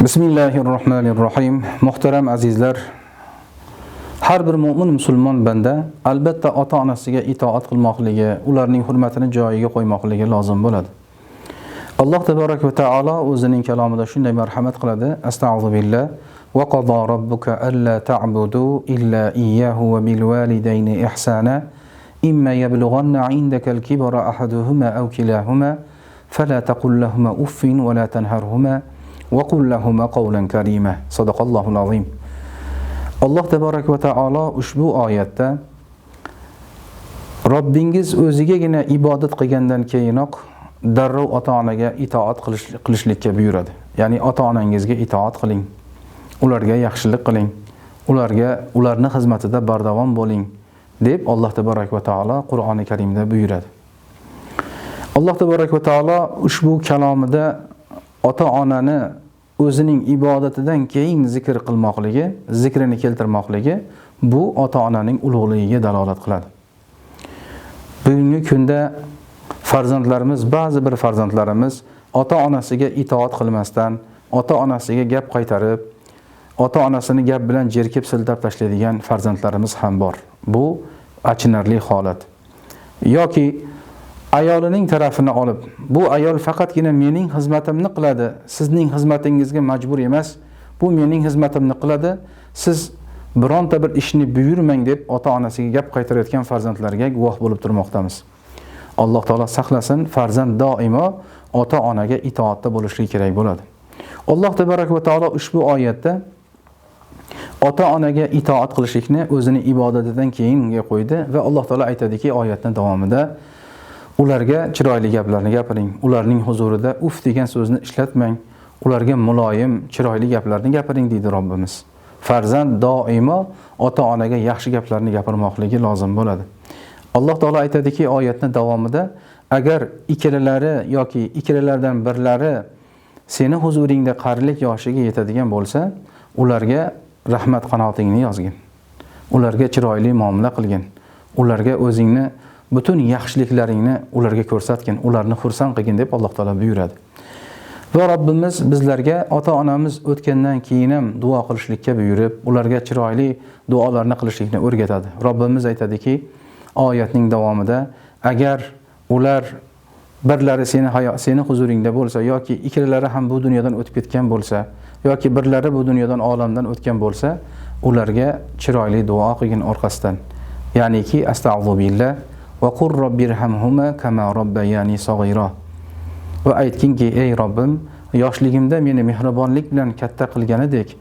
Bismillahirrohmanirrohim. Muhtaram azizlar, har bir mo'min musulmon banda albatta ota-onasiga itoat qilmoqligi, ularning hurmatini joyiga qo'ymoqligi lozim bo'ladi. Alloh taborak va taolo o'zining kalomida shunday marhamat qiladi: Astag'fu billah va qada robbuka alla ta'budu illa iyyahu va bil validayni ihsana imma yablughanna 'indaka al-kibara ahaduhuma aw kilahuma fala taqul lahuma uffin va la tanharhuma va qul lahuma qawlan karima. Sadaqallohul azim. Alloh taborak va taolo ushbu oyatda Robbingiz o'zigagina ibodat qilgandan keyinoq darrov ota-onaga itoat qilishlikka buyuradi. Ya'ni ota-onangizga itoat qiling, ularga yaxshilik qiling, ularni xizmatida bardavom bo'ling deb Alloh taborak va taolo Qur'oni Karimda buyuradi. Alloh taborak va taolo ushbu kalomida ota-onani o'zining ibodatidan keyin zikr qilmoqligi, zikrini keltirmoqligi bu ota-onaning ulug'ligiga dalolat qiladi. Bugungi kunda farzandlarimiz, ba'zi bir farzandlarimiz ota-onasiga itoat qilmasdan, ota-onasiga gap qaytarib, ota-onasini gap bilan jerkib siltab tashlaydigan farzandlarimiz ham bor. Bu achinarli holat. Yoki ayolining tarafini olib, bu ayol faqatgina mening xizmatimni qiladi, sizning xizmatingizga majbur emas, bu mening xizmatimni qiladi, siz bironta bir ishni buyurmang deb ota-onasiga gap qaytarayotgan farzandlarga guvoh bo'lib turmoqdamiz. Alloh taolo saqlasin, farzand doimo ota-onaga itoatda bo'lishligi kerak bo'ladi. Alloh taborak va taolo ushbu oyatda ota-onaga itoat qilishlikni o'zini ibodatidan keyinga qo'ydi va Alloh taolo aytadiki oyatning davomida ularga chiroyli gaplarni gapiring, ularning huzurida uf degan so'zni ishlatmang, ularga muloyim, chiroyli gaplarni gapiring deydi Robbimiz. Farzand doimo ota-onaga yaxshi gaplarni gapirmoqligi lozim bo'ladi. Alloh taolo aytadiki oyatning davomida agar ikkalalari yoki ikkalalaridan birlari seni huzuringda qarilik yoshiga yetadigan bo'lsa, ularga rahmat qanotingni yozgin. Ularga chiroyli muomala qilgin. Ularga o'zingni butun yaxshiliklaringni ularga ko'rsatgin, ularni xursand qilgin deb Alloh taolo buyuradi. Va Robbimiz bizlarga ota-onamiz o'tgandan keyin ham duo qilishlikka buyurib, ularga chiroyli duolarni qilishlikni o'rgatadi. Robbimiz aytadiki oyatning davomida agar ular birlari seni huzuringda bo'lsa yoki ikkalalari ham bu dunyodan o'tib ketgan bo'lsa yoki birlari bu dunyodan olamdan o'tgan bo'lsa, ularga chiroyli duo qilgin orqasidan. Ya'niki astag'fu billah va qur robbirhamhuma kama robbayani saghira. Va aytginki, ey Robbim, yoshligimda meni mehribonlik bilan katta qilganidek,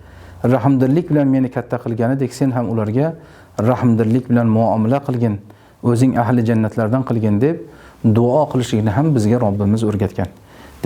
rahmdillik bilan meni katta qilganidek, sen ham ularga rahmdillik bilan muomala qilgin, o'zing ahli jannatlardan qilgin deb duo qilishlikni ham bizga Robbimiz o'rgatgan.